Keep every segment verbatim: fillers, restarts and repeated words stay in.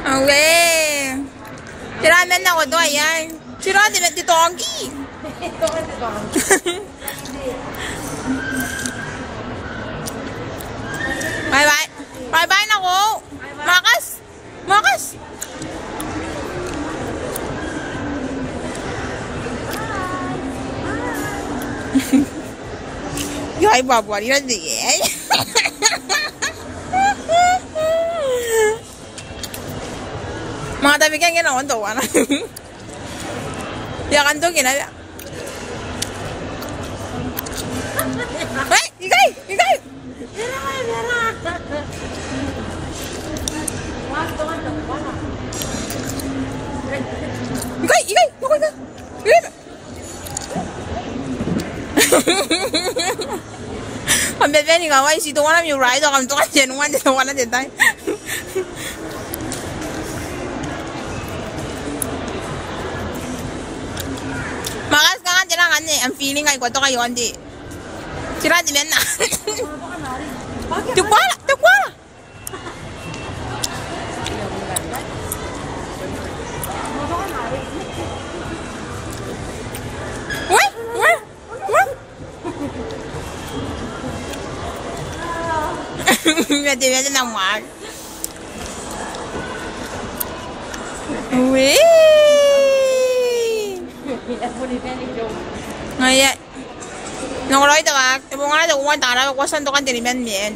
Aue. Tera man nako toa iai. Tera te, te tongki. Bye bye. Bye bye nako. Makas. Makas. Iai bwa bwa ira de. Manga tabekia ngke e na onto wana. Ia kan toki na ia. Hei, ikai, ikai. Ikai, ikai, nako ikai. Ikai. Kam bebeni kawai, ti teuana miu rai, tao kam toka tenua, teuana te tai. Makas kanga tera ngkanne, am feeling ae ko toka i aon te. Tera te mena. Te kuara, te kuara. Ue, ue, ue. Mete, mete na mwal. Ue. Ngaia. Nang raoi te waaki, e bongana te kuan tara, ko a tia n toka n te riman mien.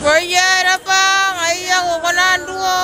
Ngaia, e raba, ngaia, ko kona n ruo.